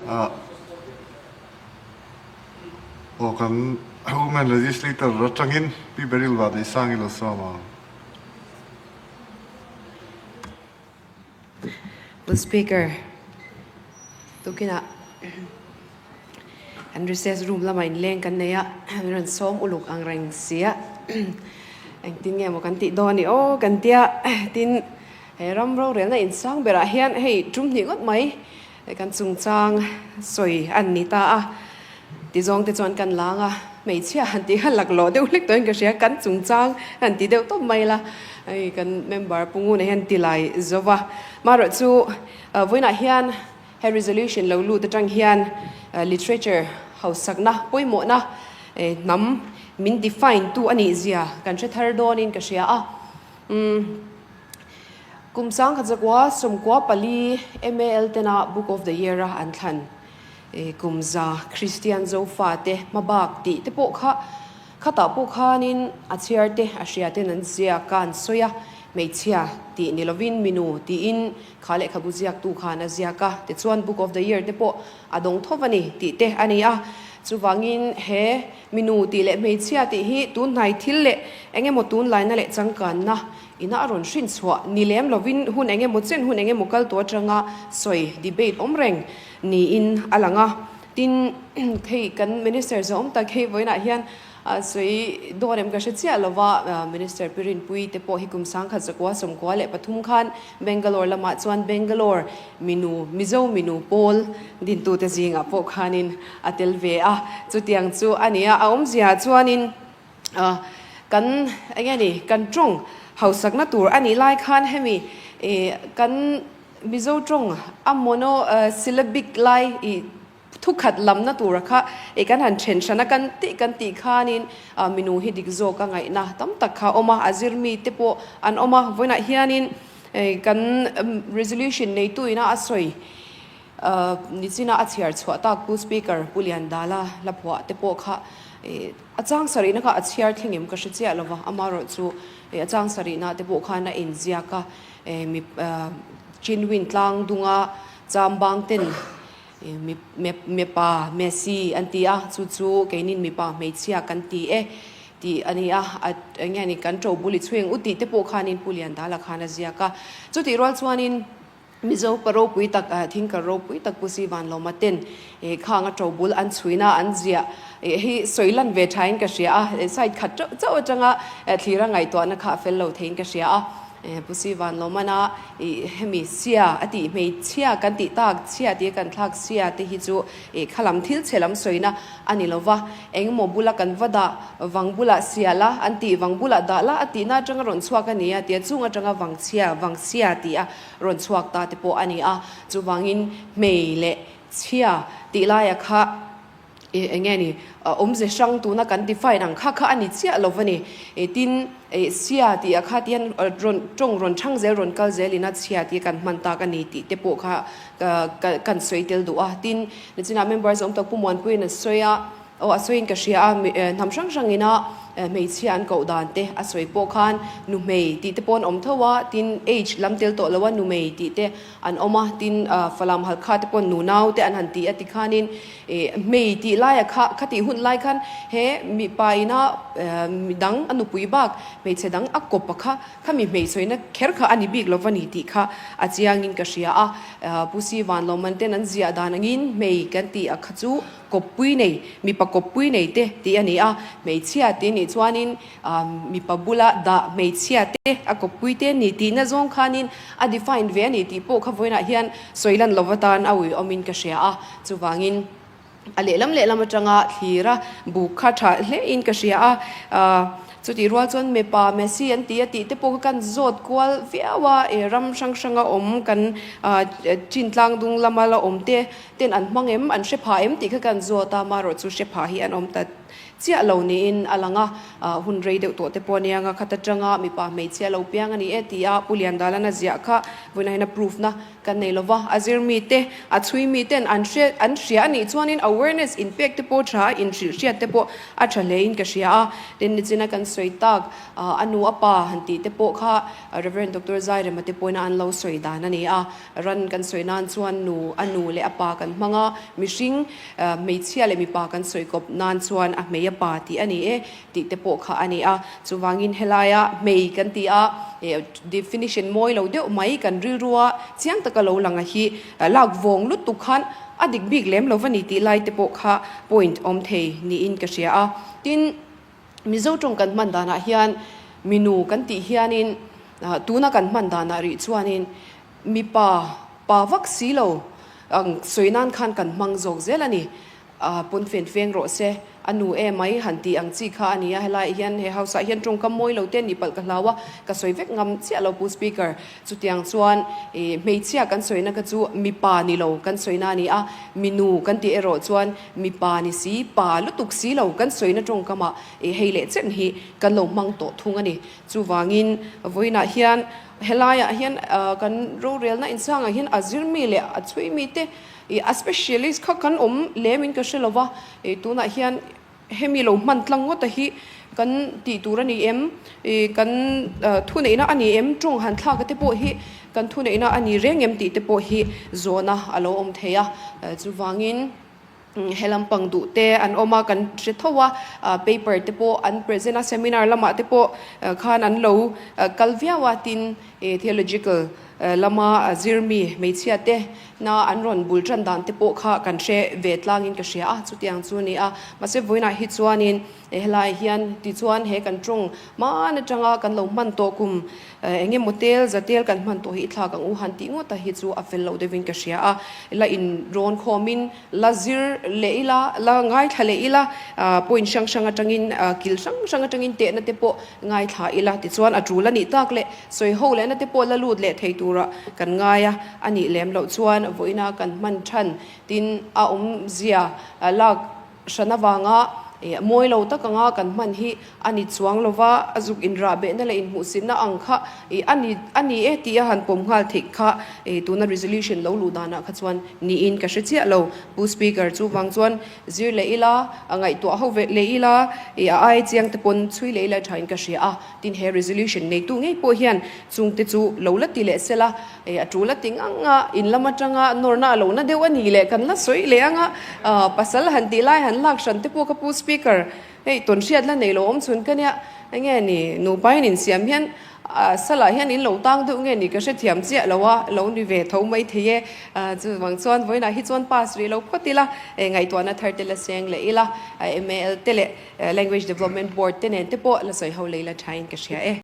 Aw kan Women Legislator atangin Pi Beryl Vahdeisang i lo sawm ang. Pu Speaker, tukinah kan recess room lamah inleng kan nei a, min rawn sawm uluk ang reng si a, engtin nge maw kan tih dawn i aw kan tia, tin he ram rorelna insang berah hian hei tum hnih ngawt mai. Kan chungchang sawi an ni ta a, tizawng te chuan kan lang a, hmeichhia han tih kha laklawh deuh hlek tawhin ka hria, kan chungchang han ti deuh tawp mai la, hei kan member Pu Nguna hian ti lai zo va. Marawh chu vawiinah hian he resolution lo lut atang hian literature hausakna pawimawhna hnam min define tu a nih zia kan hre thar dawnin ka hria a. Umm. Kum 1914 MAL tena Book of the Year a an thlan kum za Kristian Zofa te hmabak tih te pawh kha khatah pawh khanin a chhiar te a hria ten an ziak a an sawi a, hmeichhia tih ni lovin minu tiin kha lehkhabu ziaktu khan a ziak a, tichuan Book of the Year te pawh a dawng tho a ni tih te a ni a, chuvangin he minu tih leh hmeichhia tih hi tunhnai thil leh eng emaw tunlaina leh changkanna Ina a rawn hrin chhuah ni lem lovin hun eng emaw chen hun eng emaw kal tawh atanga sawi debate awm reng niin a lang a. Tin, hei kan Minister zawm tak hei vawiinah hian sawi dawn em ka hre chiah lova, Minister Pi Rinpuii te pawh hi kum 1993 khan Bangalore lamah chuan Bangalore minu Mizo minu pawl dintute zingah pawh khanin a tel ve a. Chutiang chu a ni a, a awmzia chuanin Kan eng nge ni kan tawng hausakna tur a nih lai khan hemi kan Mizo tawng a mono syllabic lai i thukhat lamna tura kha i kan han then hran a kan tih kan tih khanin minu hi dik zawk a ngaihna tam tak kha a awm a, a zir mi te pawh an awm a, vawiinah hianin kan resolution neitu ina a sawi Nichina a chhiar chhuah tak Pu Speaker Pu Liandala hla phuah te pawh kha a chang sarihna kha a chhiar thleng em ka hre chiah lo va, amaherawh chu a chang sarihna te pawh khan a inziak a, mi Chinwin tlang dunga chambang ten mipa Messi an ti a, chu chu keinin mipa hmeichhia kan ti e tih a ni a, eng nge ni kan ṭo bul i chhuing u tih te pawh khanin Pu Liandala khan a ziak a, chutih rual chuanin Mizo pa ropui tak, thingkar ropui tak Pu Si Vanlawma ten khang a ṭo bul an chhuina an ziah hi sawi lan ve ṭhain ka hria a, side khat ṭeuh chauh aṭanga thlira ngaihtuahna kha a fel lo theiin ka hria a. Pu Si Vanlawmana hemi sia a tih hmeichhia kan tih tak chhia tia kan thlak sia te hi chu khalam thil chhe lam sawina a ni lo va, engemaw bula kan va dah vang bulah sia la an tih vang bulah dah la a tihna aṭanga rawn chhuak a ni a tia chung aṭanga vang chhia vang sia tih a rawn chhuak ta te pawh a ni a, chuvangin hmei leh chhia tih laia kha eng nge ni awmze hrang tuna kan define ang kha kha a ni chiah lo va ni. Tin, sia tih ah kha tihian rawn tawng rawn chhang zel rawn kal zel ina chhia tih kan hman tak a ni tih te pawh kha kan sawi tel duh a. Tin, nichinah member zawm tak Pu Muanpuiin a sawi a. Aw a sawiin ka hria a, hnam hrang hrangina hmeichhia an koh dan te a sawi pawh khan nu hmei tih te pawh an awm tho a, tin age lam tel tawh lo a nu mei tih te an awm a, tin Falam Halkha te paw'n nu nau te an han ti a ti khanin hmei tih laia kha kha tih hun lai khan he mipa ina midang a nupui bak hmeichhe dang a kawp a kha khami hmeichhawina kher kha a ni bik lo va ni tih kha a chiangin ka hria a, Pu Si Vanlawman ten an ziah dan angin hmei kan tih a kha chu Kawppui nei, mipa kawppui nei te tih a ni a, hmeichhia tih nih chuanin mipa bula dah hmeichhia te a kawppui te ni tihna zawng khanin a define ve a ni tih pawh kha vawiinah hian sawi lan lova tan a uiawmin ka hria a, chuvangin a lehlam lehlam atanga thlir a buk kha tha hlein ka hria a. Chutih rual chuan mipa Messi an ti a tih te pawh kha kan zawt kual viau a, ram hrang hranga awm kan chin tlang dung lama la awm te ten an hmang em, an hre pha em tih kha kan zawt a, marawh chu hre pha hi an awm ta chiah lo niin a lang a, hun rei deuh tawh te pawh a nia nga khat atanga mipa hmeichhia lo piang a ni e ti a Pu Liandala'n a ziah kha vawiinah hian a proof na kan nei lova, a zir mi te, a chhui mi ten an hre an hria a nih chuanin awareness inpek te pawh tha a inhrilh hriat te pawh a tha hlein ka hria a, tin nichina kan sawi tak a nu a pa han tih te pawh kha Rev. Doctor Zairema te pawhin an lo sawi dan a ni a, ran kan sawi nan chuan nu a nu leh a pa kan hmang a, mihring hmeichhia leh mipa kan sawi kawp nan chuan a hmei a pa tih a ni e tih te pawh kha a ni a, chuvangin helaia hmei kan ti a, definition mawi lo deuh mai kan rilrua chiang taka lo lang a hi lak vawng lutuk khan a dik bik lem lo va ni tih lai te pawh kha point awm thei niin ka hria a. Tin, Mizo tawng kan hman danah hian minu kan tih hianin tuna kan hman danah rih chuanin mipa pa vak si lo ang sawi nan khan kan hmang zawk zel a ni. A pawn fen feng rawh se, a nu e mai han tih ang chi kha a ni a, helaiah hian he house ah hian tawngkam mawi lo te nih palh ka hlau a, ka sawi vek ngam chiah lo Pu Speaker. Chutiang chuan i hmeichhia kan sawina kha chu mipa ni lo kan sawina a ni a, minu kan tih erawh chuan mipa ni si, pa lutuk si lo kan sawina tawngkam ah i hei leh chen hi kan lo hmang tawh thung a ni. Chuvangin vawiinah hian helaiah hian kan rorelna insangah hian a zir mi leh a chhui mi te I a specialist kha kan awm lem in ka hre lo va, i tunah hian hemi lo hman tlang ngawt a hi kan tih tur a ni em, i kan thuneihna a ni em, tawng han thlak a te pawh hi kan thuneihna a ni reng em tih te pawh hi zawhna a lo awm thei a, chuvangin he lampang duh te an awm a kan hre tho a, paper te pawh an present a, seminar lamah te pawh khan an lo kal viau a, tin theological lama zirmi hmeichhia te na an rawn bul tan dan te pawh kha kan hre ve tlangin ka hria a, chutiang chu a ni a. Mahse vawiinah hi chuanin helaiah hian tichuan he kan tawng hman atanga kan lo hman tawh kum eng emaw tel za tel kan hman tawh hi i thlak ang u han tih ngawt a hi chu a fel lo deuhin ka hria a. La in rawn khawmin la zir leh ila, la ngaithla leh ila, point hrang hrang atangin kil hrang hrang atangin tehna te pawh ngaithla ila tichuan a tul a nih tak leh sawi ho lehna te pawh la lut leh thei tura kan ngai a, a nih lem loh chuan vawiina kan hman than tin a awmzia lak hran avanga mawi lo tak anga kan hman hi a ni chuang lova, a zuk inrah behna leh inhmuhsitna ang kha a ni a ni e tih a han pawm nghal theih kha tuna resolution lo luh danah kha chuan niin ka hre chiah lo. Pu Speaker chuvang chuan Zir leh ila, a ngaihtuah ho ve leh ila, i a ai chiang te pawn chhui leh ila thain ka hria a. Tin he resolution neitu ngei pawh hian chung te chu lo la ti leh sela, i a tul a ti ngang a, in lam atanga nawrna a lo na deuh a ni leh kan la sawi leh ang a, pasal han tih lai han lak hran te pawh ka pu speaker hei tawn hriat la nei lo awm chhun ka nia, enge ni nupa in insiam hian A salah hian in lo tang deuh nge ni ka hrethiam chiah lo a, lo ni ve tho mai thei e. Chuvang chuan vawiinah hi chuan pass rih lo phawt ila, ngaihtuahna thar te la seng leh ila, MAL te leh Language Development Board te nen te pawh la sawi ho lei la thain ka hria e.